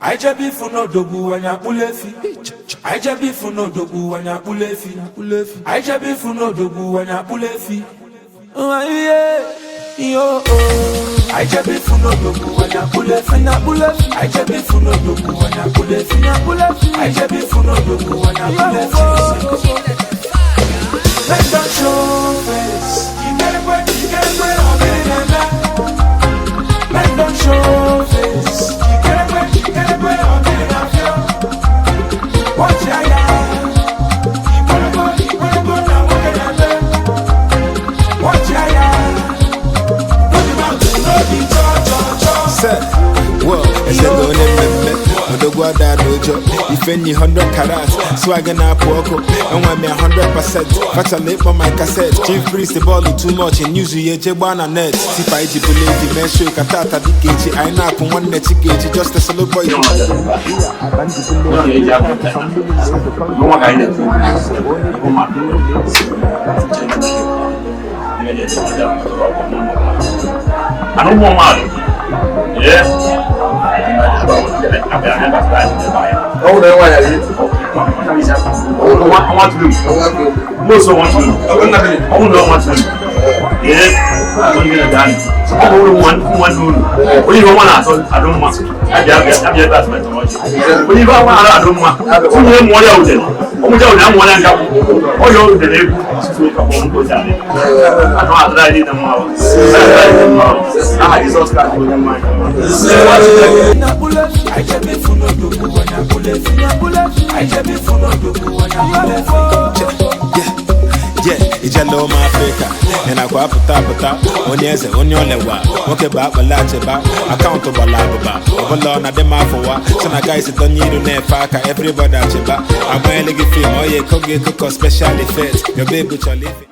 Anyị jebe ifu n'odogwu, anyị akpụla efi. Anyị jebe ifu n'odogwu, anyị akpụla efi. Anyị jebe ifu n'odogwu, anyị akpụla efi. Anyị jebe ifu n'odogwu, anyị akpụla efi. Anyị jebe ifu n'odogwu, anyị akpụla efi. Anyị jebe ifu n'odogwu, anyị akpụla efi. Men don show face. Ikerekwe, ikerekwe, ọ gịnị na-eme? Men don show face. Ikerekwe, ikerekwe, ọ gịnị na-afịọ? Watch ya ya. Ikerekwe, ikerekwe, na nwoke na-eme. Watch ya ya. No be mouth, no be cho cho cho. Se, wo, eze onye mmemme, odogwu ada n'ụjọ, ifenyi 100 karat, swag na-apụ ọkụ, enwe m ya 100%, fachala ịkpọ my cassette, chief priest bọọlụ too much, news ya eje gbaa na net, tipa iji bụla evi mee show ka tata dịka echi, anyị na-akụ nwanne Chikechi, just a solo boy. Ana ụmụ mmadụ ee. Ọwụ na nwaanyị adị. Ọnwa tụrụ m ọnwa tụrụ m ọnwụ na ọnwa tụrụ m ee, ọ bụrụ nwanne unu onye ihe ọnwa na-atọ adụ mma, abịa abịa abịa ebe atụmatụ ọjị, onye ihe ọnwa na-arụ adụ mma, nwunye mụọ ya udele, ọmụja udele amụọ ya nkakwụ ọya udele egwu tutu ọkpọ mkpozi adị atụ atụrụ anyị niile mma aha Jizọs Kraịst bụ onye mmanya. Anyị jebe ifu n'odogwu, anyị akpụla efi. Anyị jebe ifu n'odogwu, anyị akpụla efi. Yeah, ijele ụmụ Afrịka ị nakwa apụta apụta, onye eze onye olewa nwoke bụ akpala achịba akaụntụ gbara abụba ọbụla ọ na-adị m afụwa so na guys donye iru na-efe aka, everybody achịba agbanyela gị fim ọ ya eko gị eko special effect, your babe chọrọ ife.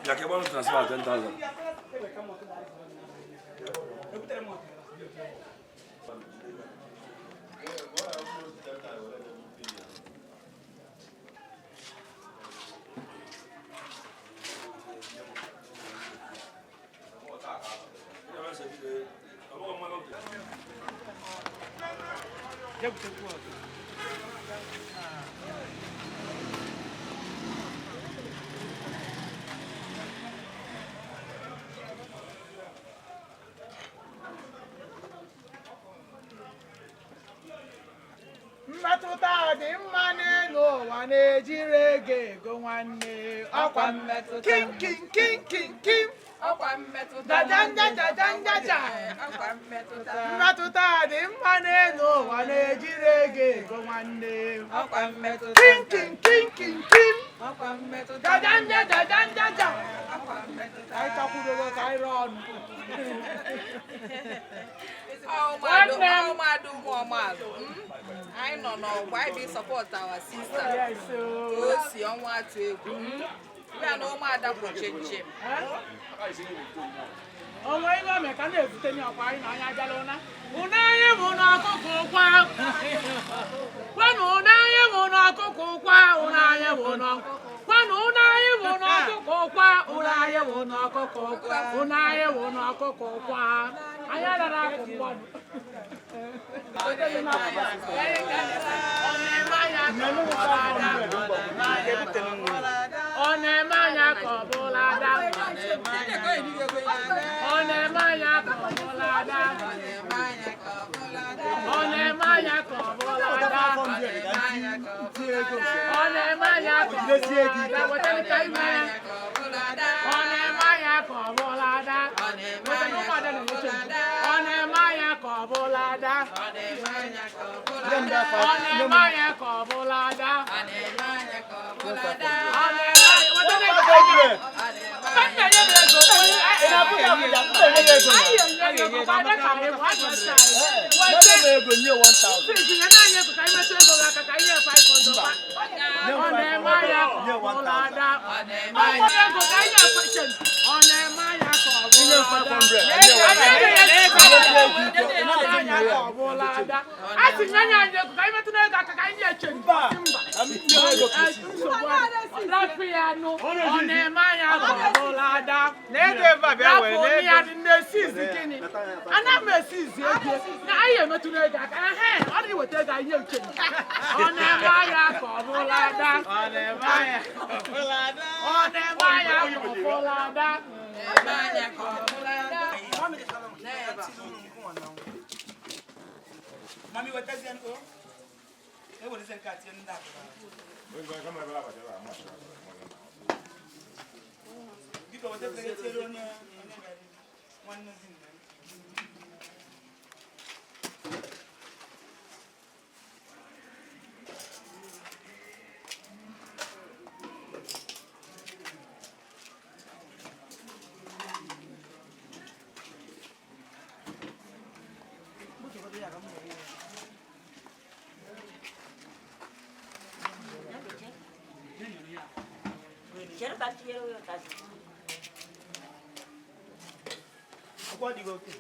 Ya que bueno transfer 10,000. Mmetụta dị mma n'elu ụwa na-ejiri ego ego nwanne ọkwa mmetụta. Kim kim kim kim kim. Ọkwa mmetụta. Jajanja jajanja ja. Ọkwa mmetụta. Mmetụta dị mma n'elu ụwa na-ejiri ego ego nwanne. Ọkwa mmetụta. Kim kim kim kim kim. Ọkwa mmetụta. Jajanja jajanja ja. Ọkwa mmetụta. Anyị chakwudogo ka anyị rụọ ọnụ. Ọmụmadụ Nwanne m. ọmụmadụ ụmụ ọmalụ. Anyị nọ n'ọgbọ anyị bi support our sister. Yes, Ka o. o si ọnwa atụ egwu. Ya na ụmụada kwụ chinchin. Onwe ihe ome ka na-ebute nye ọkwa anyị na anya abịala ụna ụna anyị bụ na ọkụkọ ụkwa kwanụ, ụna anyị bụ na ọkụkọ ụkwa, ụna anyị bụ na kwanụ, ụna anyị bụ na ọkụkọ ụkwa, ụna anyị bụ na ọkụkọ ụkwa, ụna anyị bụ na ọkụkọ ụkwa, anyị adara akụ mmadụ. Ọ na-eme anya ka ọ na-ada. Ọ na-eme anya ka ọ bụla ada. Ọ na-eme anya ka ọ bụla ada. Ọ na-eme anya ka ọ bụla ada. Ọ na-eme anya ka ọ bụla ada. Wetara ka ime. Ọ na-eme anya ka ọ bụla ada. Wetara ụmụada na-eche nche. Ọ na-eme anya ka ọ bụla ada. Ọ na-eme anya ka ọ bụla ada. Ọ na-eme anya. Wetara ka ime. Nna ya na-ego. Anyị enye ego. Ada ka anyị bụ. Anyị ọcha anyị. Weta. Tinye naanị ego ka anyị metụ ego gị aka ka anyị nye 500. Ọ na-eme anya ka ọ bụla ada. Ọ nwere ego ka anyị nye chenji. Ọ na-eme anya ka ọ bụla ada. Anyị enye anya ka ọ bụla ada. A sị nye anyị ego ka anyị metụ n'ego aka ka anyị nye chenji. Mba. Nsogbu adị. Rapụ ya nụ. Ọ na-eme anya ka ọ bụla ada. Rapụ ya dị na-esi izi gịnị? Ana m esi izi ego. Na anyị emetụ n'ego aka. Ehe, ọ dị weta ego anyị nye chenji. Ọ na-eme anya ka ọ bụla ada. Ọ na-eme anya ka ọ bụla ada. Mami, wetazie o. Ewerezie nke a tinye ndị akụkụ. Biko weta efere tinyere onye onye bịara nwanne di nne m. Ọkwa dị gị oke.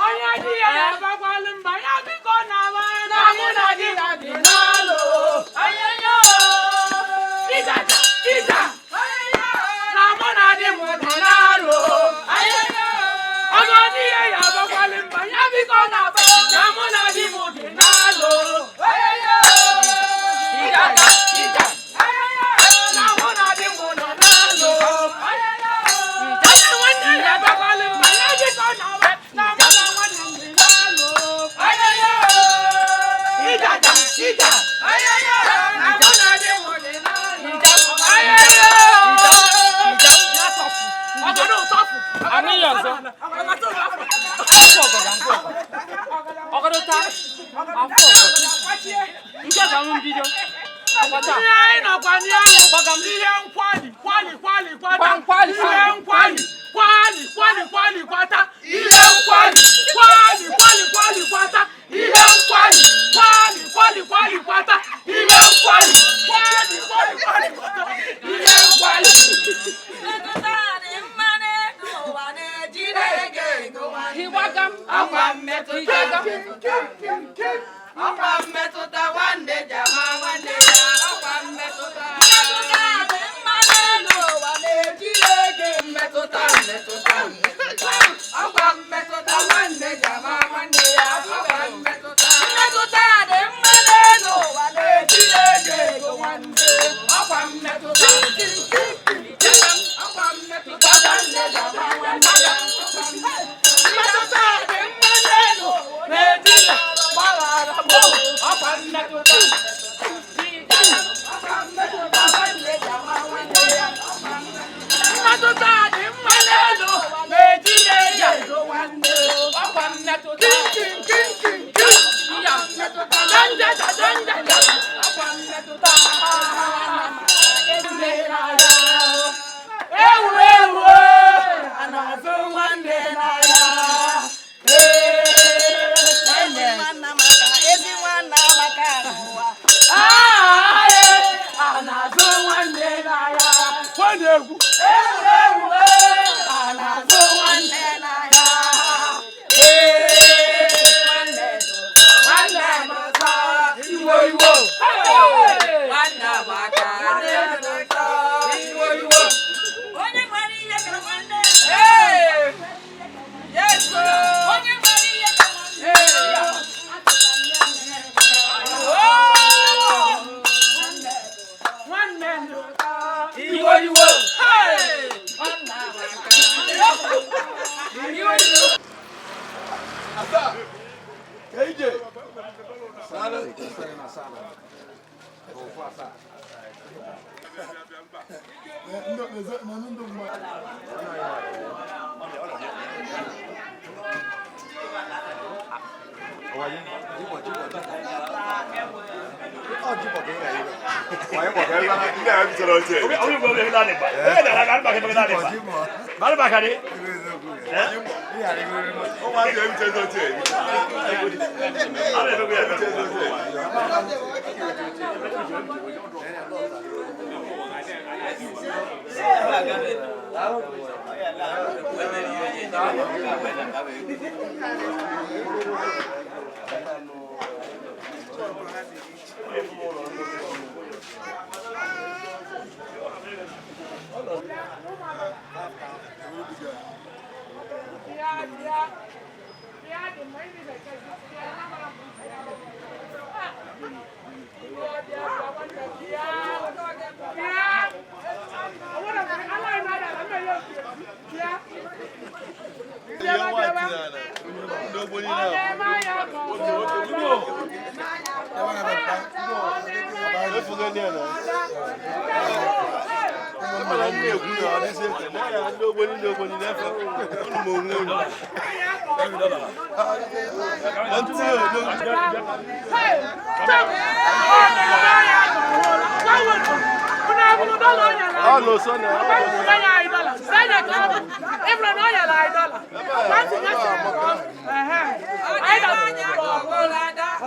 Onye di ya na-abakwalụ mba ya biko na-aba na mụ na di ya dị n'alụ. Ịza ịza na mụ na di m dị n'alụ. Onye di ya ya-abakwalụ mba ya biko na-aba na mụ na di m dị n'alụ. Ịza ịza na mụ na di m nọ n'alụ. Onye nwanne ya abakwalụ mba ya biko na-aba na mụ na nwanne m dị n'alụ. Ịza ịza na mụ na di m dị n'alụ. Ihe anyị nọkwa n'ihe ihe nkwali kwali kwali kwata ihe nkwali kwali kwali kwali kwata ihe nkwali kwali kwali kwali kwata ihe nkwali kwali kwali kwali kwata ihe nkwali kwali kwali kwali kwata ihe nkwali. Hiwagam. Ọkwa mmetụta. Ọkwa mmetụta nwanne ji ama nwanne ya. Ọkwa mmetụta. Mmetụta dị mma n'elu ụwa na-ejiri ego. Mmetụta mmetụta mmetụta. Ọkwa mmetụta nwanne ji ama nwanne ya. Ọkwa mmetụta. Mmetụta dị mma n'elu ụwa na-ejiri ego ego nwanne. Ọkwa mmetụta. Ọkwa mmetụta nwanne ji ama nwanne ya. Mmetụta dị mma n'elu na-ejiri gbaghara m. Ọkwa mmetụta. Ọkwa mmetụta nwanne ji ama nwanne ya. Mmetụta dị mma n'elu na-ejiri ego ego nwanne. Ọkwa mmetụta. Ya. Danja, danja, danja. Ọkwa mmetụta. Ewu ewu a na-azụ nwanne n'ahịa. Ezi nwanna maka ezi nwanna maka n'ụwa. Ee, a na-azụ nwanne n'ahịa. Nwanne egwu. Ewu ewu a na-azụ nwanne n'ahịa. Ee, Nwanne dị ụtọ, nwanne dị ụtọ. Iwo iwo. Nwanne amaka, nwanne dị ụtọ. Iwo iwo. Onye nwere ihe ka nwanne. Ee. Yes, o. Onye nwere ihe ka nwanne. Nwanne dị ụtọ. Iwo iwo. Nwanne amaka. Iwo iwo.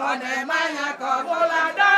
Ọ na-eme anya ka ọ bụla ada.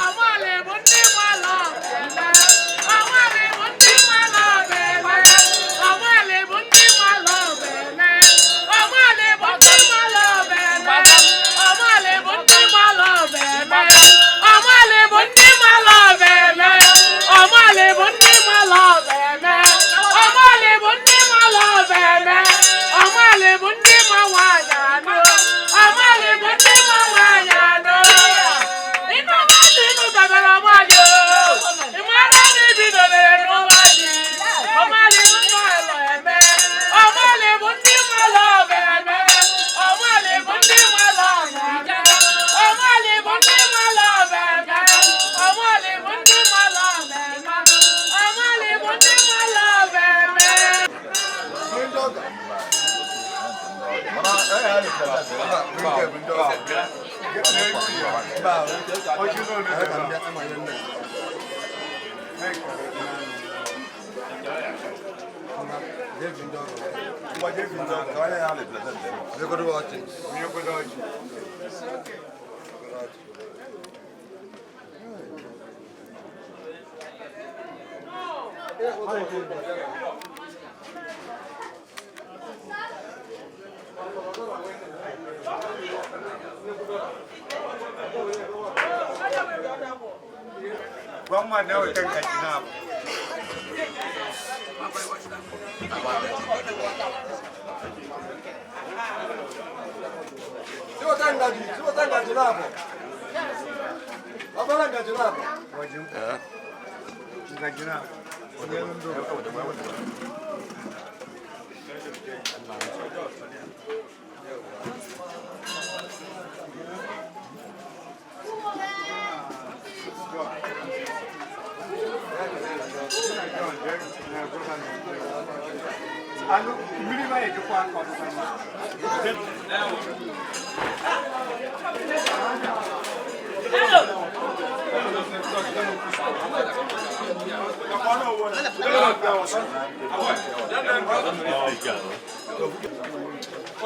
Ọmọlè bụ ndị mmalụ ọbele. Ọmọlè bụ ndị mmalụ ọbele. Ọmọlè bụ ndị mmalụ ọbele. Ọmọlè bụ ndị mmalụ ọbele. Ọmọlè bụ ndị mmalụ ọbele. Ọmọlè bụ ndị mmalụ ọbele. Ọmọlè bụ ndị mmalụ ọbele. Ọmọlè bụ ndị mmalụ ọbele. Ọmọlè bụ ndị mma nwaanyị anọ. Ọmọlè bụ ndị mma nwaanyị anọ. Ịnụ mmadụ ịnụ dabere ọmalị o. Ị mara na ibidobere n'ụmalị. Ọmalị bụ mmalụ eme. Ọmalị bụ ndị mmalụ ọba eme. Ọmalị bụ ndị mmalụ ọba eme. Ọmalị bụ ndị mmalụ ọba eme. Ọmalị bụ ndị mmalụ ọba eme. Ọmalị bụ ndị mmalụ ọba eme.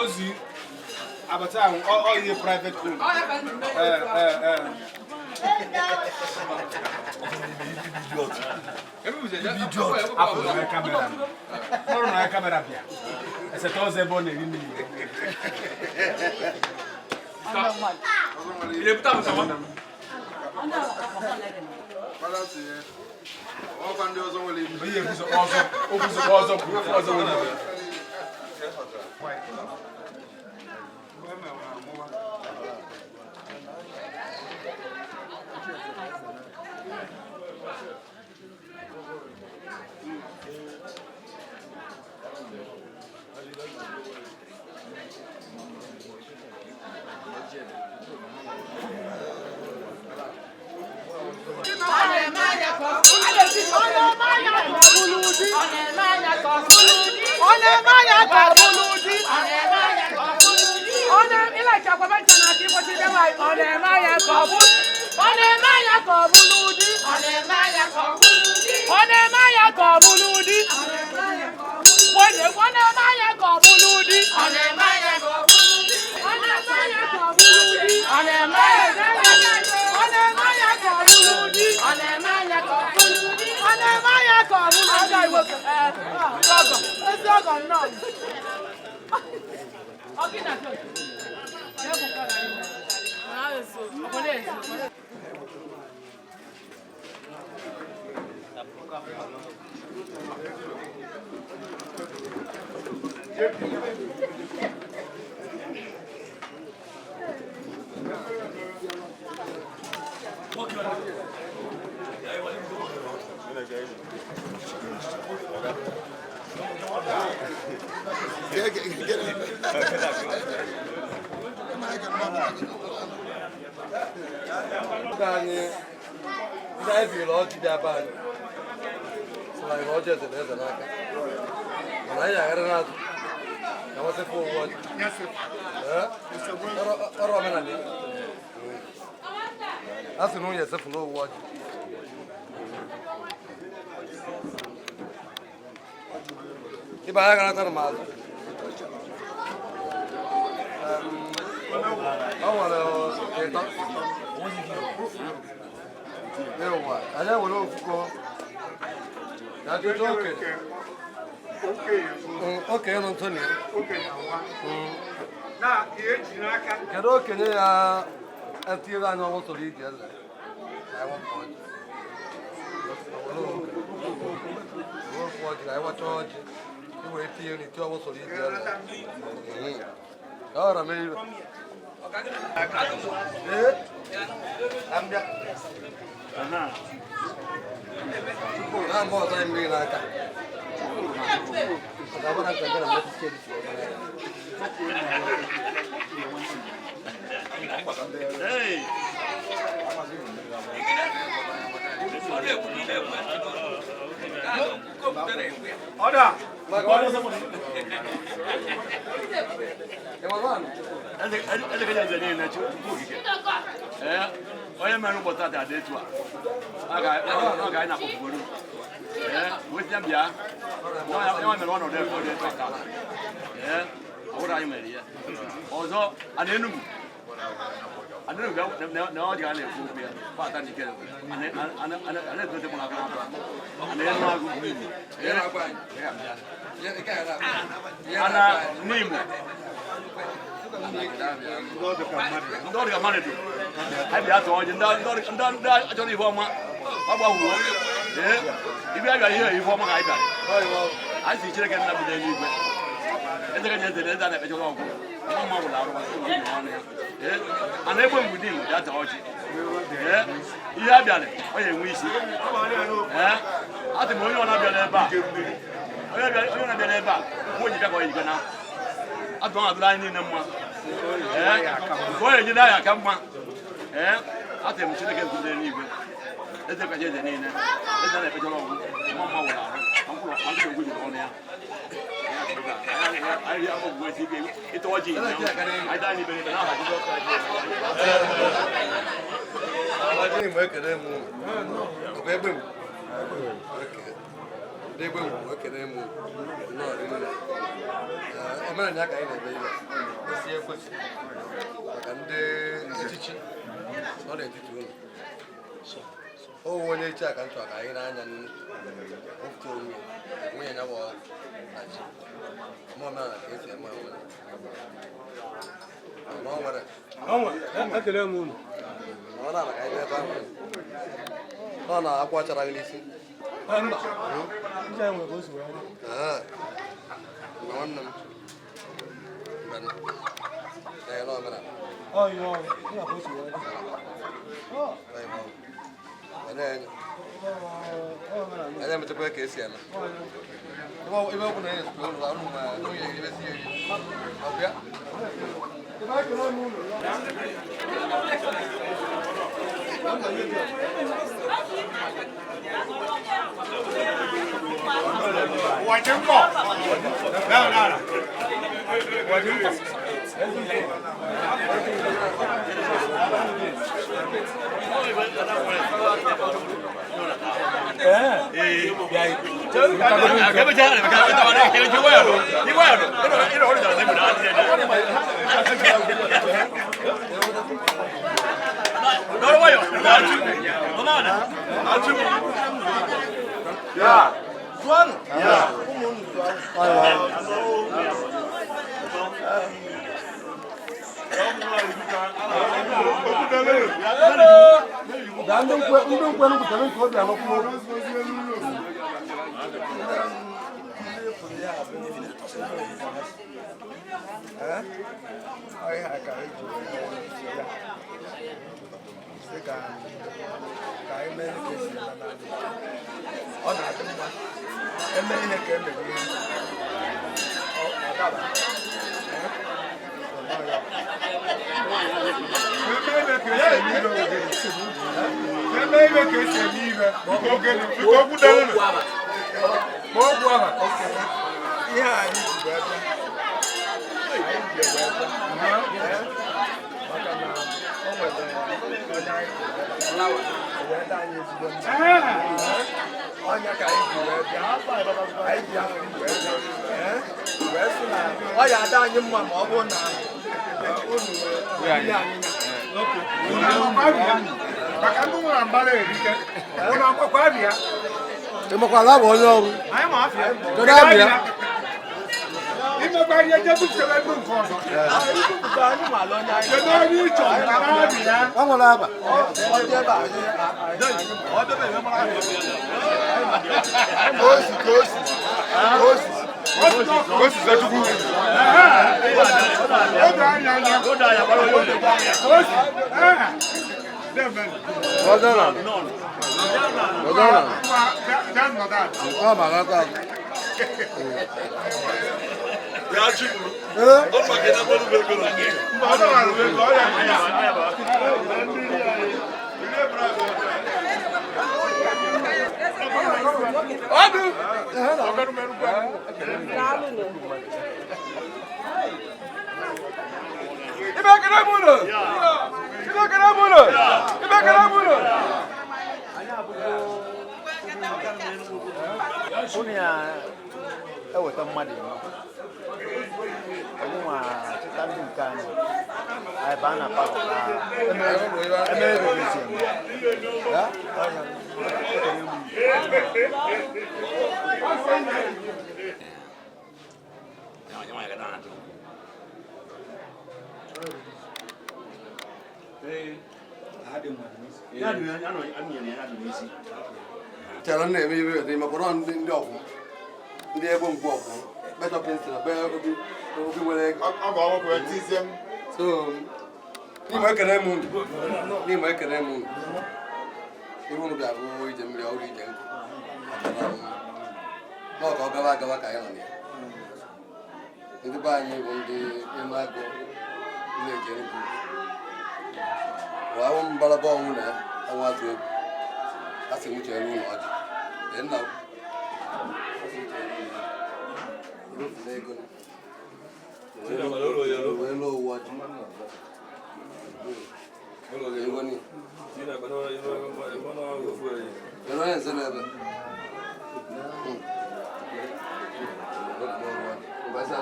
Ozi abata ahụ ọ ihe private room. Afụrụ na kamera ọrụ na kamera bịa eseta ọzọ ebe ọ na-eri mmiri. Ihe ebuzo ọzọ obuzo ọzọ bụ ọzọ nwere ibe. Ọ na-eme anya ka ọ bụrụ ụdị. Ọ na-eme anya ka ọ bụrụ ụdị. Ọ na-eme ịlachi akwaba ncha na aka ịkpọchi ebe nwaanyị. Ọ na-eme anya ka ọ bụrụ. Ọ na-eme anya ka ọ bụrụ ụdị. Ọ na-eme anya ka ọ bụrụ ụdị. Ọ na-eme anya ka ọ bụrụ ụdị. Ọ na-eme anya ka ọ bụrụ ụdị. Ọ na-eme anya ka ọ bụrụ ụdị. Ọ na-eme anya ka ọ bụrụ ụdị. Ọ na-eme anya. Ọ na-eme anya ka ọ bụrụ ụdị. Ọ na-eme anya ka ọ bụrụ ụdị. Ọ na-eme anya ka ọ bụrụ ụdị. Ezi ọgọ nnọọ. Anyị ndị anyị biri ọjị bịa be anyị sị na anyị ọjị eze na eze n'aka mana anyị aghara n'azụ ka nwesịpụ ụgwọ ọjị. Ọrụ omenala ya a sị na nwunye esefula ụgwọ ọjị. Ibe anyị garatara m azụ. Ọ nwere ịtọ. Ewa, anyị ewere ofuko. Ya tụtụ okenye. Okenye nọ nso na ya. Kedu okenye ya etinyere anyị ọnwụ tụrụ iji eze? Anyị wepụ ọjị. Were ofu ọjị na anyị wachaa ọjị. I wee tinye nri tinye ọnwụ tụrụ iji eze. Ka ọ ghara mee iwe. Ee, ka m bịa. Na mba ọzọ anyị mmiri n'aka. Maka ọ bụrụ na nka na mmetụta edi si ebe ya. Hey! Maka Ị ma nwaanyị? Eze kacha eze niile Chukwu okike. Ee, onye mere ụbọchị tata dị etu a. Ọ ga anyị na-akpọpụgoro. Ee, wesị ya bịa. Ya mere ọnọdụ ebe ọ dị etu a tata. Ee, ọ bụrụ anyị mere ya. Ọzọ, a na Enugu. A na Enugu na ọ dị ka a na-ekwu okwu ya. Kpata n'ike. A na-edote mụ n'aka n'aka. A na-enu agụ. Ihe na-agba anyị. Ihe nke a na-agba anyị. Ihe A na na-agba anyị. n'Imo. Ndị ọrụ ka mmadụ dị. Anyị bịa tụọ ọjị, ndị achọrọ ife ọma, ọ gbawuo. Ee, ibe a bịara ihe ife ọma ka anyị bịara. Anyị si Chineke nna bi n'eluigwe. Eze kacha eze na eze a na-ekpechara ọgwụ. Nwa mma gwụrụ arụ gbasara obi ọnụ ya. Ee, a na-egbe mgbe dị bịa tụọ ọjị. Ee, ihe a bịara, ọ ya enwe isi. Ee, a sị m onye ọ na-abịa n'ebe a. Onye ọ na-abịa n'ebe a, nwa oji bịa ka ọ ya na. Atụ ahụ adụrụ anyị niile mma. Ee, nke ọ ga-enyere anyị aka mma. Ee, atị m Chineke nke n'eluigwe. Eze kacha eze niile. Eze a na-ekpechara ọgwụ. Nwa mma gwụrụ arụ. Ma mkpụrụ ma mkpụrụ ogwu jiri ọnụ ya. Anyị ọgwụ esi ike ịtụ ọjị anyị daa n'ibe n'ibe n'aha Jizọs Kraịst. Ọjị Igbo ekele m unu. Ọ bụ egbe m? Okay. Ndị egbe m ekele m unu. Nnọọ rinne. Ee, omenala ya ka anyị na-eme ihe. Kwesị ekwesị. Maka ndị echichi nọ n'etiti unu. O nwe onye echi a ka m chọrọ ka anyị na-anya nnu. Wepụta onwe ya. Nwunye ya bụ na ji. Eme omenala ka esi eme omenala. Ma ọ nwere. Ekele m unu. Ma ọ na-ala ka anyị bịa ebe ahụ. Ọ na-akwa chara gị n'isi. Mba, ndị a nwere ka o si wee dị. Ee, mgbe nwanne m mgbe na na omenala. Ọ ihe ọrụ, ndị a ka o si wee dị. Ọ ihe ọrụ. Wee na-enye. Ọ omenala. Anyị emetakwa ka esi eme. Ebe ọ bụ na enye ụlọ arụ ma nwunye ya emesi ya eri. Ọ bụ ya? Ebe ekele m unu. Zụanụ. Ụmụ unu zụanụ. Na ndị nkwe ndị nkwe nkwutere nke obi alụkwụ. Ọ na-adị mma eme ihe ka emere ihe ọ daba. Eme ihe ka esi eme ihe ma okwu aha ihe a anyị ji wee bịa anyị ji wee bịa maka na o nwere onye anyị wee dị anyị ezigbo mma ọnya ka anyị ji wee bịa anyị ji aṅụrị wee bịa. Ọ ya ada anyị mma ma ọ bụrụ na unu nye anyị ya. Maka ndị nwere mbara erike. Ụnụ akwakwa abịa. Ị makwara abụ onye ọrụ? Anyị ma afịa. Kedu abịa? Imekwa ihe je butere ebe nke ọzọ. Kedu onye ị chọrọ na abịa? Ọ nwere aba. Ọ dị ebe a, anyị Osi ka osi. Osi. Osi Zachukwu. Oge anya anya. Osi. Ọdọ na. Ọdọ na. Bịa nọdụ ala. Ọ mara aka. Ya chiburu. Ee. Ọ maka na mmadụ bụ ego na. Mba, ọ dọwara ego, ọ ya Ọdụ. Ibe ekele m unu. Ibe ekele m unu. Ibe ekele m unu. Unu ya eweta mmadụ ịnọ, anyị nwa chịta ndị nke anyị, anyị baa na palọ ka emere ebe esi eme ya. Ọya, ekele m unu. Chere m na-eme ibe weta maka nọ ndị ndị ọkwụ ndị ebe mgbu ọkwụ beta pensụl be obi obi nwere ego. Ọ bụ ọgwụ tizie m. So n'ime ekele m unu, n'ime ekele m unu, ihe unu bịa bụ ije mmiri ọrụ ije nkụ na ọ ka ọ gawa agawa ka anyị nọ na ya. Ndị be anyị bụ ndị elu agụ na-eje nkụ bụ ahụ mbalaba ọnwụ na ọnwa atụ egwu a sị m chere ụlọ ọjị. Ee, nna m. A sị m chere ụlọ ọjị. Wepụta ego m. Wee lụọ uwe ọjị. Ego ni. Kedu onye nze n'ebe? Wepụta uwe ọjị. Ngwa sị,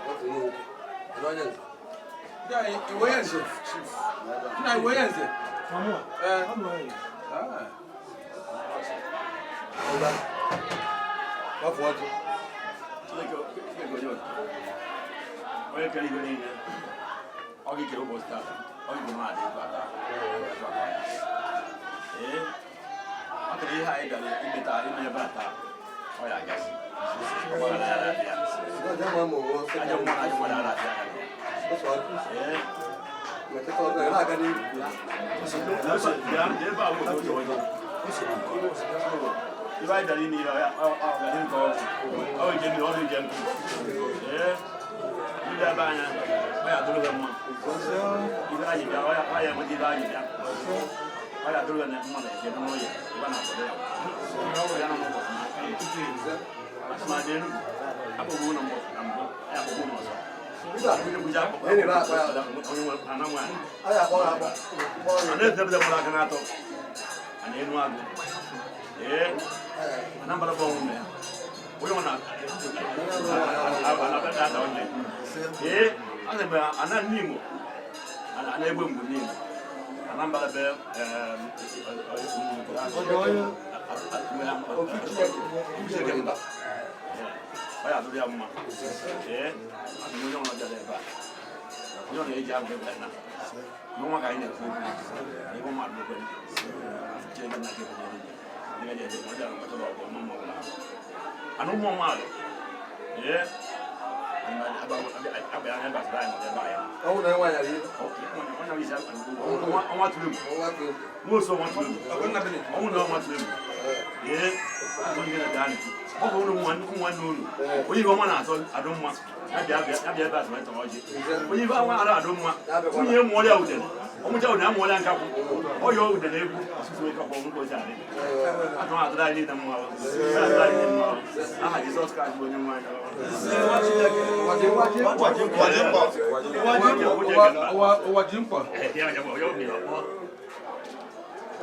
wepụ n'ụkwụ. Kedu onye nze? Iwe ya nze. Nna iwe ya nze. Ee. Ah. Ụba. Wafụ ọjị. Onye kere ihe niile, ọ gị kere ụbọchị tata, ọ gị kere mmadụ ebe a taa. Ee, ọ kere ihe anyị bịara imeta ime ebe a taa, ọ ya agasị. Ọ gbara ya na-abịa. Ọjọ́ máa mọ̀ wọ́n sọ́kà. Ajọ mmụọ na ajọ mmadụ na-abịa ya. Sọ́sọ́ ọjị. Ee. Metụta ọjọ́ ya na-aga n'ihu. Bịa ebe a bụ otu ọjọọ. Ibe anyị bịara ime ihe, ọ bịara ime ka ọ ọ ije mmiri, ọ bụ ije nkụ. Ee, ndị ebe anya, ọ ya adụrụ ha mma. Ibe anyị bịa, ọ ya enweta ibe anyị bịa. Ọ ya adụrụ ha mma na eke n'ụlọ ya, ebe a na-akwado ya. Ọ ya na mbọsị n'aka. Asị m adị Enugu, akpọgbu ụlọ mbọsị na mbụ, ya akpọgbu ụlọ ọzọ. Enyi na-akpa ya. Onye nwe ana nwaanyị. Anyị akpọ ya akpọ. A na-ezebụta mkpụrụ aka n'atọ, a na-enu agụ. Ee, Anambra bụ ọnwụ ya. Onye nwe na-ada onye. Ee, a na-eme ana n'Imo, ana egbe mgbe n'Imo. Anambra bụ mba. Ọ ya adụrụ ya mma. Ee, asị m onye ọbụla bịara ebe a, onye ọ na-eji ahụ ebe a na. N'ọnwa ka anyị na-ekwu okwu, na ebe mmadụ n'okwe. Chineke na-eke bụ n'eluigwe. Ndị ga-eje eje, ọ bịara mkpọtụ ọgụ, ọma mma ọbụla. Ana ụmụ mmadụ, ee, Ọnwụ na nwaanyị ara ihe. Ọnwa tụrụ egwu. Ọnwa tụrụ egwu. Nwosu ọnwa tụrụ egwu. Ọnwụ na ọnwa tụrụ egwu. Ee, onye na-ada anyị. Ọ bụ ụlọ nwanne unu. Onye ibe ọnwa na-atọ adụ mma. Ya bịa ebe a tụrụ ọjị. Onye ibe ọnwa ara adụ mma. Nwunye mụọrịa udene. Ọmụcha udene amụọrịa nkakwụ. Ọ yọọ udene egwu. Ọsụsụ nkakwụ ọnwụ ozi adị. Atụ atụrụ anyị niile mma. Atụrụ anyị niile mma. Aha Jizọs Kraịst bụ onye nwe anyị. Ụwa ji mkpa.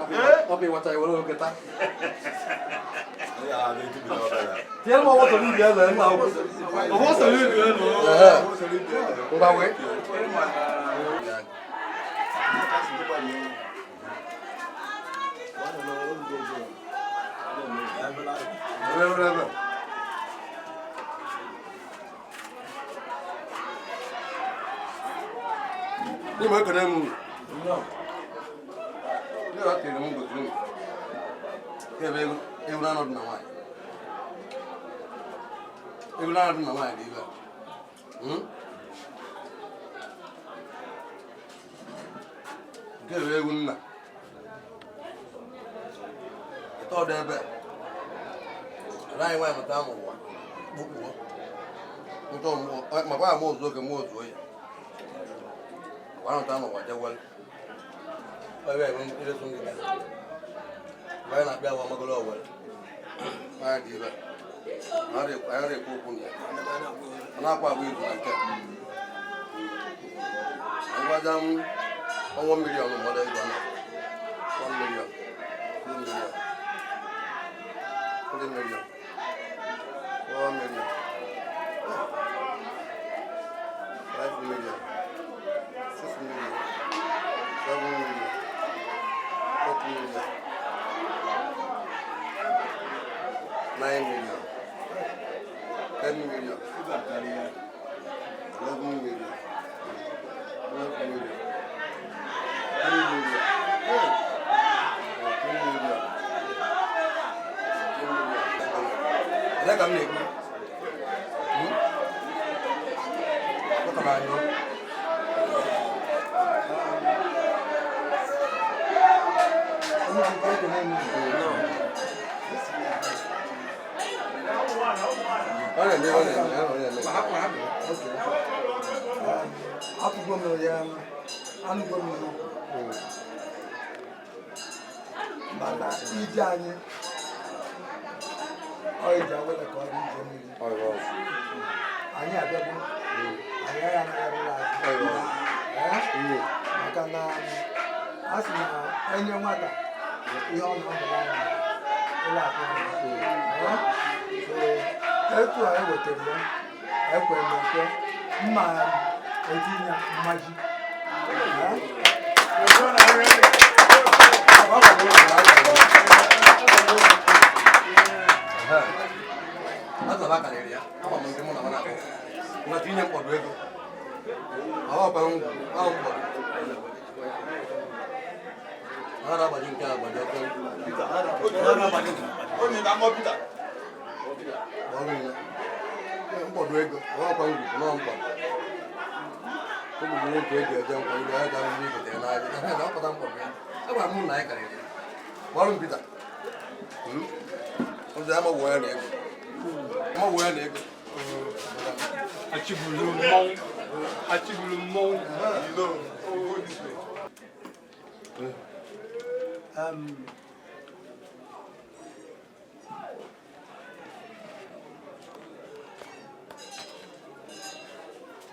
Ọ bụ ịwacha iwere oke taa. Tinyere m ọgbọ sọrọ ibi elu nna ukwu. Ọgbọ sọrọ ibi elu. Ngwa wee. Ebe ebe. N'ime ekene m unu. Ndị ọ tiri m gosiri m. Ebe ewu na-anọdụ na nwaanyị. Ewu na-anọdụ na nwaanyị dị ibe a. Nke bụ ewu nna. Ịtọ ọdụ ebe a. Anaghị nwaanyị mụta amụ ụwa. Kpukpuo. Ntọ mmụọ. Makwa ya mụ ozu oge mụ ozu oyi. Anụta n'ụwa jewel. Ebe ebe iresu ndị bịa. Mgbe anyị na-abịa awa magolo owere. Anyị dị ibe. Anyị na-ekwu okwu na ya. Ọ na-akwa agba izu na nke. Ngwaja m ọnwa million mmadụ ego na. 1 million, 2 million, 3 million, 4 million, 5 million, 6 million, 7 million, 8 million, 9 million, 10 million, 11 million, 12 million, 3 million, 14 million, 15 million. Ele ka m na-ekwu? Ọ ka m anyụ. Ọ na-eme, ọ na-eme, ọ na-eme. Apụgo m ya, anụgo m ya, mana ije anyị ọ ije awele ka ọ dị ije mmiri. Anyị abịago, anyị agha anagharịla azụ. Maka na a sị na enye nwata ihe ọ na-amụrụ anya ụlọ akụ anya. Etu a ewetara ya, ekwere m ekwe mma etinye mmaji. Azaba karịrị ya, ama m ndị mụ na m na-akpọ. Nweta inye mkpọdụ ego. Ahụ ahụ mkpọdụ. Ha na-agbaji nke a agbaji ọkụ. Ọrụ ya. Mkpọdụ ego, ọkwa ngwugwu nọ mkpọdụ. Ụmụ nwoke eji eje nkwa ilu ya gara ndị igotere n'ahịa. Ha na-akpọta mkpọdụ ya. Agwara m na anyị karịrị ya. Gbarụ m Pita. Ụzọ ya magbuo ya na ego. Magbuo ya na ego. Achịbulu mmọnwụ. Achịbulu mmọnwụ.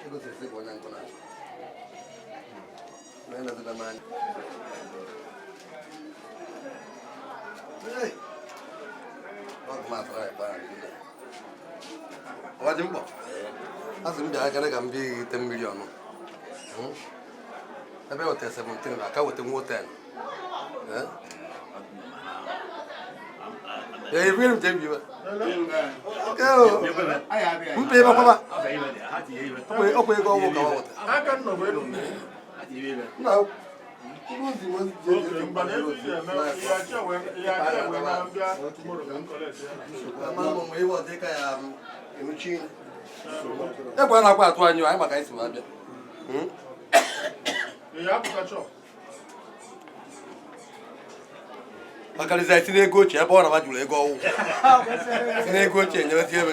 Ego sisi bụ onye nkụ na. Onye na-ezebe m anya. Hey! Ọ bụ m atara ya gbara niile. Ọ dị mkpọ. A sị m bịa akara ka m bịa ite mmiri ọnụ. Ebe weta 17 aka weta nwa 10. Ee, ebiri m tebi iwe. Mpe ebe kwaba. Ọkwa ego ọgwụ ka ọ weta. Nna, egwu a na-akwa atụ anyị anyị maka anyị si wee bịa. Makarịsịa anyị tinye ego ochie ebe ọ na jụrụ ego ọwụ tinye ego ochie nyewezi ebe.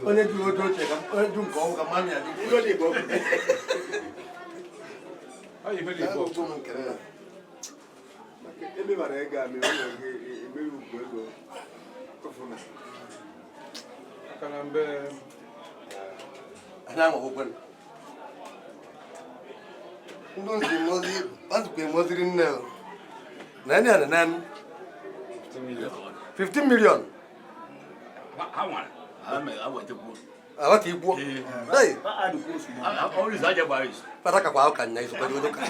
Onye jụrụ ego ochie ka onye jụ nke ọwụ ka mmanụ ya dị. Anyị anwagokwe ndị nzi m ozi azụkwa m oziri nne o. Na ndị a na naanị 15 million. Ha nwara. Ha mere, ha wetekwuo. Aghọta ikwuo. Hey! Ọrụ izu aja gbara izu. Fada kakwa ahụ ka nya izukwa dị ụka.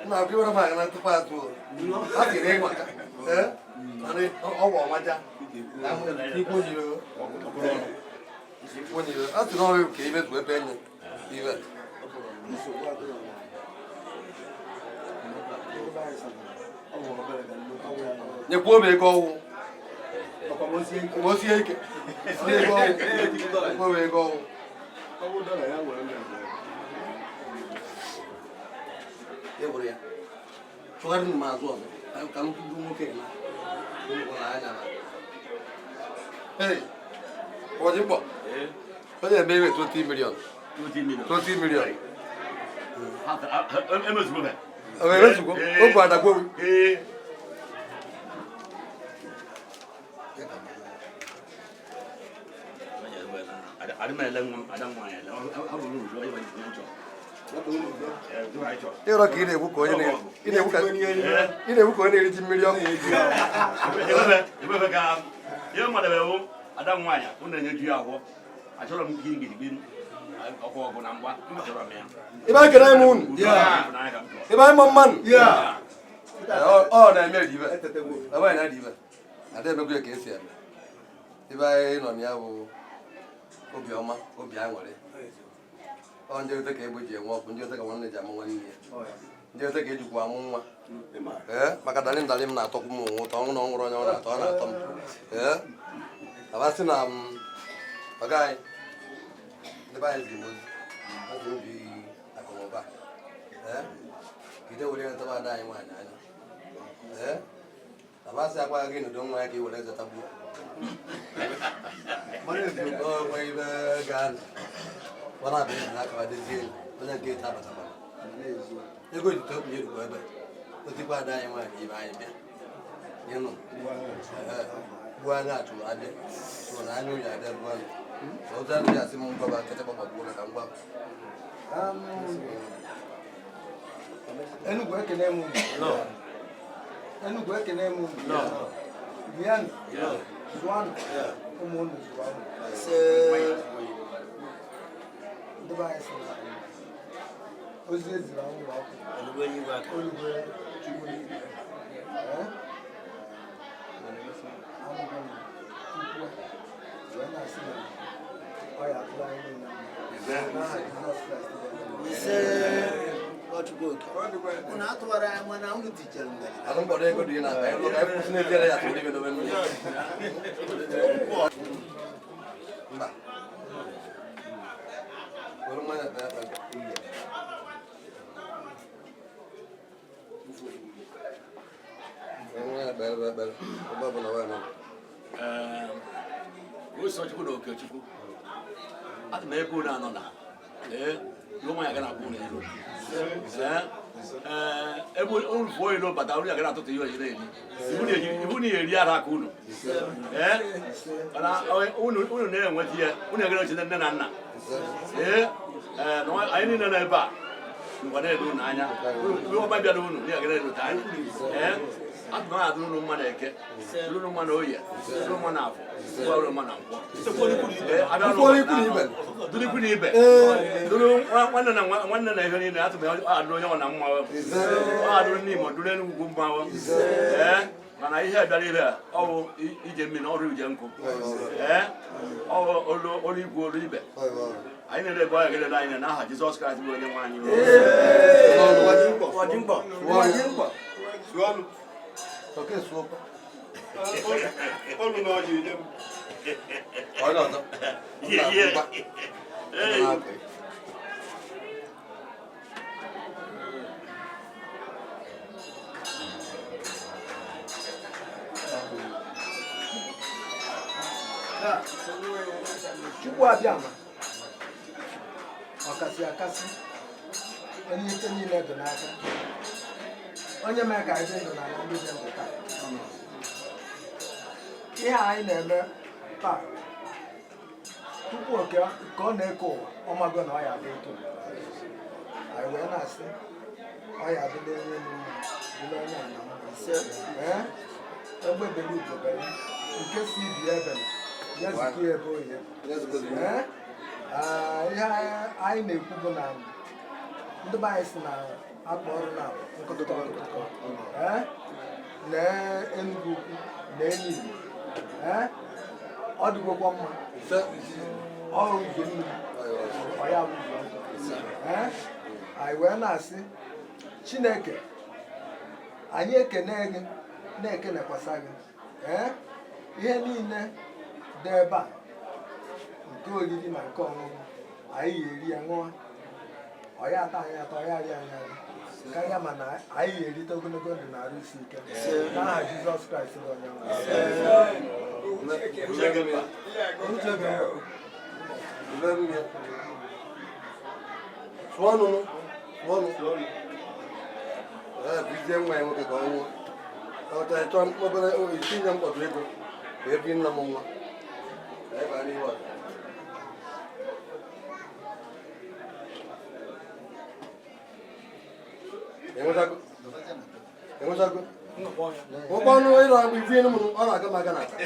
Na abịa m aga na tupu azụ a tiri ịgwa ka ee mana ọgwụ ọmaja ikwu nyere ikwu nyere a sị na ọrụ ka imezu ebe enye ibe. Nyekwuo m ego ọwụ ma o sie ike sie ego ọwụ nyekwuo m ego ọwụ. E were ya tụgharị m azụ ọzọ ka m kwudo nwoke na anya na hey ọjị mkpọ onye eme iwe 20 million 20 million. Emezugbo obu adagbo. Ịrọ ka ị na-egwu ka onye ị na-egwu ka ị na-egwu ka onye na-eriji mmiri ọkụ. Ihe mmadụ bụ ada nwaanyị unu na-enyeju ya ahụ achọrọ m gị gidigidi ọkụ ọgụ na mgba achọrọ m ya. Ebe anyị kere m unu ebe anyị ma mmanụ ọ na-eme dị ibe ebe anyị na-adị ibe ada emegwu ya ka esi eme ebe anyị nọ na ya bụ obiọma obi aṅụrị ọ njerịta ka egbe ji enwe ọkụ njerịta ka nwanne ji amụ nwanne ya njerịta ka ejikwa amụ nwa ee maka dalị ndalị m na-atọkwu m onwe ụtọ ọnwụ na ọ nwụrụ onye ọ na-atọ ọ na-atọ m ee abasị na m ọga anyị ndị be anyị ziri m ozi azụ m ji akụnụba ee ka ide were ya tọba ada anyị nwaanyị anya ee abasị akwa gị n'udo nwa ya ka i were eze tagbuo mana eziokwu onwe ibe ga-anọ ọ na-abịa eji n'aka ma dezie enyi onye nke ete abatakwara ego ejite okwu ya erukwa ebe otikwa ada anyị nwaanyị ibe anyị bịa ịnụ gbuo anya achụrụ abịa so na anya ụlọ abịa gbuo anya otu anụ ya asị m ngwaba nkịtị gbagbagburu ka ngwa. Enugu ekene m unu. Enugu ekene m unu. Bịanụ, zụanụ, ụmụ unu zụanụ. Ndị be anyị sị na ozi eziri anwụrụ ọkụ olugbe Chukwu n'igwe. Ee? Anụgo m Chukwu wee na-asị na ọ ya atụrụ anyị niile mma. N'aha Jizọs Kraịst bụ onye nwe anyị. Unu atụwara anyị mana unu tichere mgbe. Alụ mkpọrọ ego dị na akpa ịlụ ka anyị kwụsị n'ezie ya tụrụ ibe dobe mmiri mba were mmanya taa ata. Were mmanya kpere ekpere ebe ọ bụla nwaanyị nọ. Ụsọchukwu na Okechukwu atụ m ebe unu anọ na ee ihe nwaanyị aga na-akwụ unu elu ee ee ebe unu fụọ ilo bata unu aga na-atụtụ ihe oyi na-eri ibu na eri ara aka unu ee mana unu unu na-enweta ihe unu egere ochite nne na nna ee ee na anyị niile nọ ebe a ngwa na-ele unu anya ihe ọma bịara unu na egere elute anyị ee atụ na adụrụ unu mma na eke dụrụ unu mma na oye dụrụ mma na afọ dụrụ mma na nkwọ. Ee, abịa Ụfọdụ ikwu na ibe. Dụrụ ikwu na ibe dụrụ nwanne na nwanne na ihe niile atụ m adụrụ onye ọ na mma ọ adụrụ n'Imo dụrụ Enugwu mma ee mana ihe bịara ihe a ọ bụ ije mmiri ọrụ ije nkụ ee ọ bụ olu olu ikwu olu ibe anyị na-ele ebe ọ ya ga-elele anyị n'aha Jizọs Kraịst bụ onye nwe anyị. Oke suokwa. Olu na ọjị nye m. Onye ọzọ. Ihe, ihe. Ee. Chukwu abịama ọkasị akasị onye ike niile dị n'aka onye mee ka anyị dị ndụ n'ala ndị dị ndụ taa. Ihe anyị na-eme taa, tupu oke ka ọ na-eke ụwa, ọmago na ọ ya adị etu a. Anyị wee na-asị ọ ya adịla onye elu mma, dịla onye ala mma. Ee, egbe bere ugo bere, nke si ibi ebele ya zikọ ya ebe oyi. Ee, ihe anyị na-ekwu bụ na ndị be anyị si na akpa ọrụ na nkụtụkọ nkụtụkọ. Ee, na Enugu Ukwu na Enigbo. Ee, ọ dịgokwa mma, ọrụ ụzọ mmiri ọ ya bụ ụzọ nkụ. Ee, anyị wee na-asị Chineke anyị ekene gị, na-ekenekwasa gị. Ee, ihe niile dị ebe a, nke oriri ma nke ọṅụṅụ, anyị ga-eri ya ṅụọ, ọ ya ata anyị atọ, ọ ya arị anyị arị karịa, mana anyị ga-erite ogologo ndụ na arụ isi ike n'aha Jizọs Kraịst bụ onye nwe anyị. Sụọnụ, sụọnụ. Ee, bizie nwa ya nwoke ka ọ nwụọ. Ọ chọrọ ịchọ obere isi nye mkpọtụ ego ka ebi nna m nwa. Ka anyị baa n'ihu ọzọ. Enwetago? Enwetago? Ụgbọ ọnụ ịlọ agba ibu enu m, ọ na-aga m aga na ata.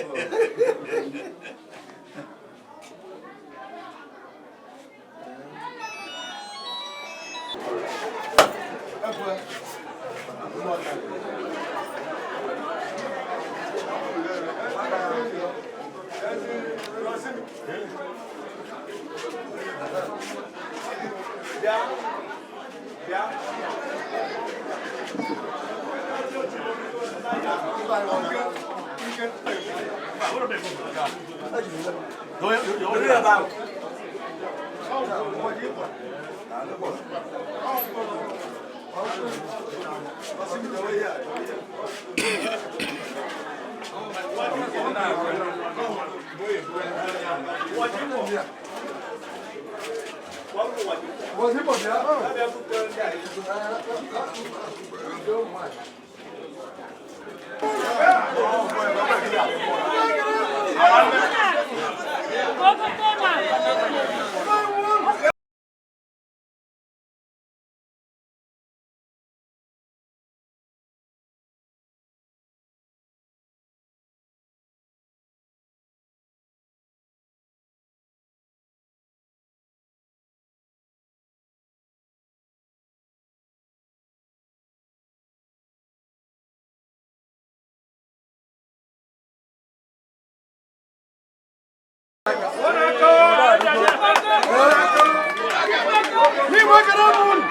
N'ime ekele bụ unu,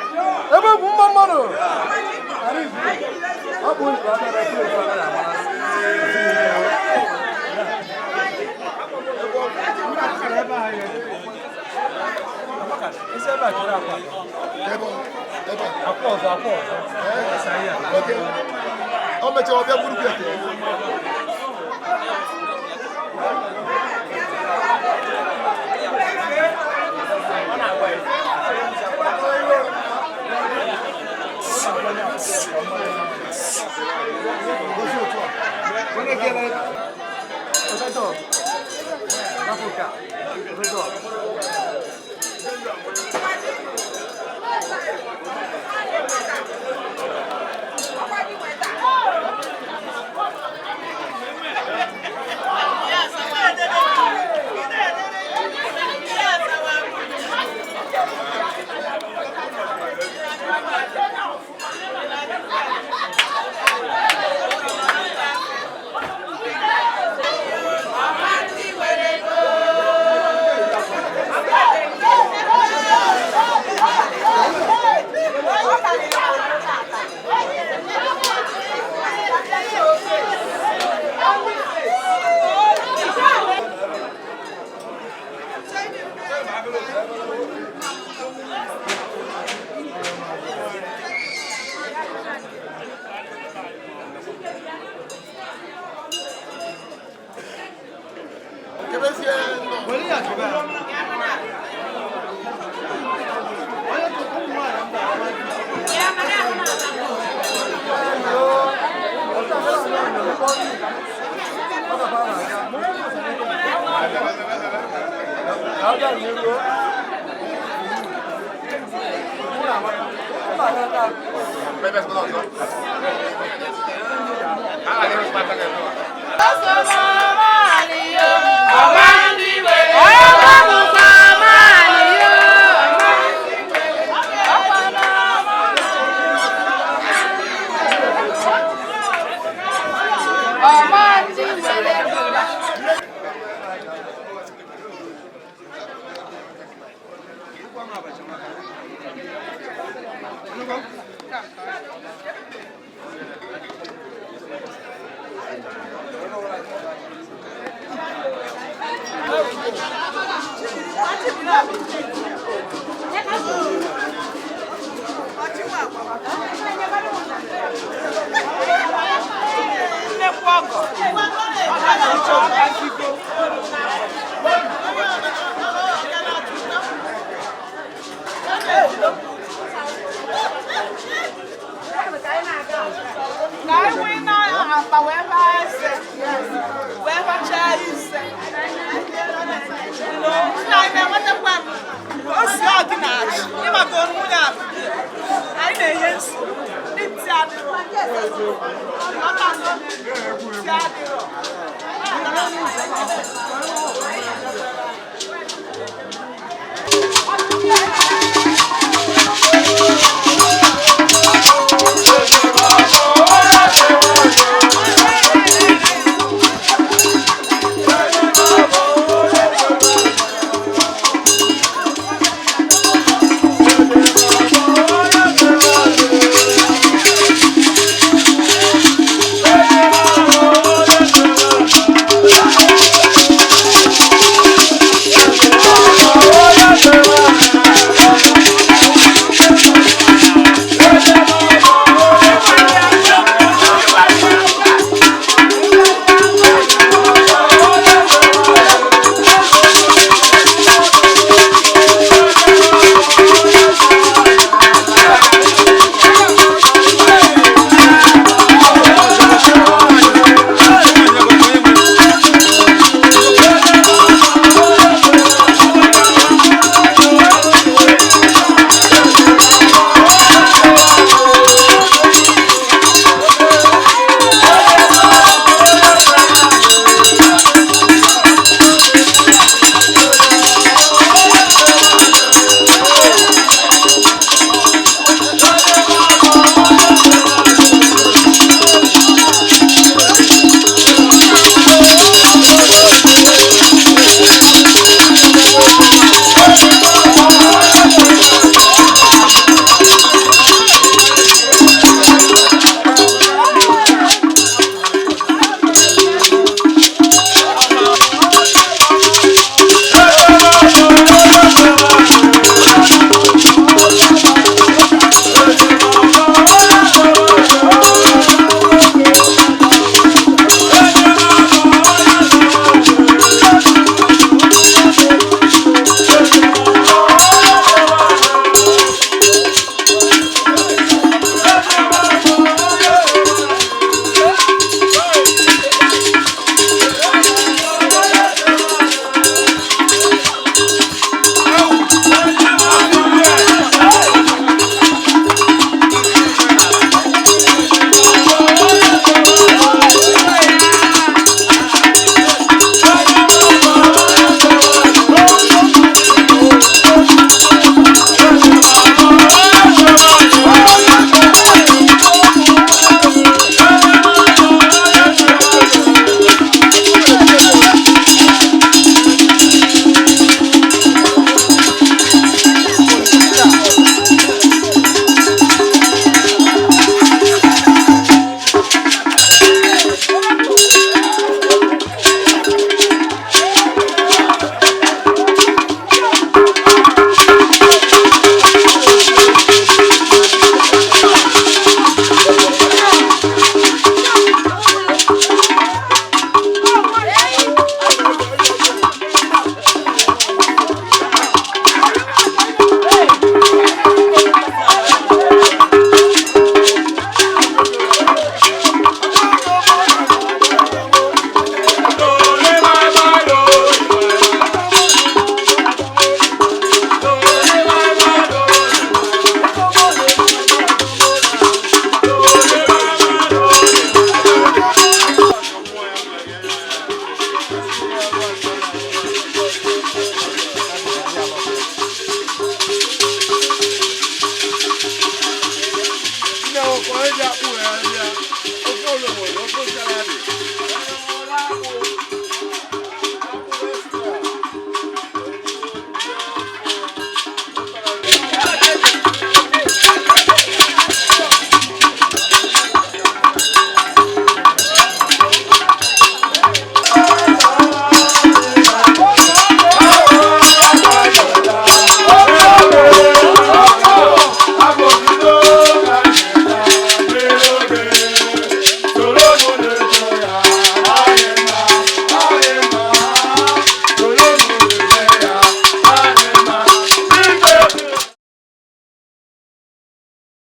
ebe bụ mma mmadụ. Ọ bụ unu ka a bịara ebe a na-amara. O mechara ọbịa gburu gị eke. Anyị na-enye nsogbu. Ndị ntị adịrọ.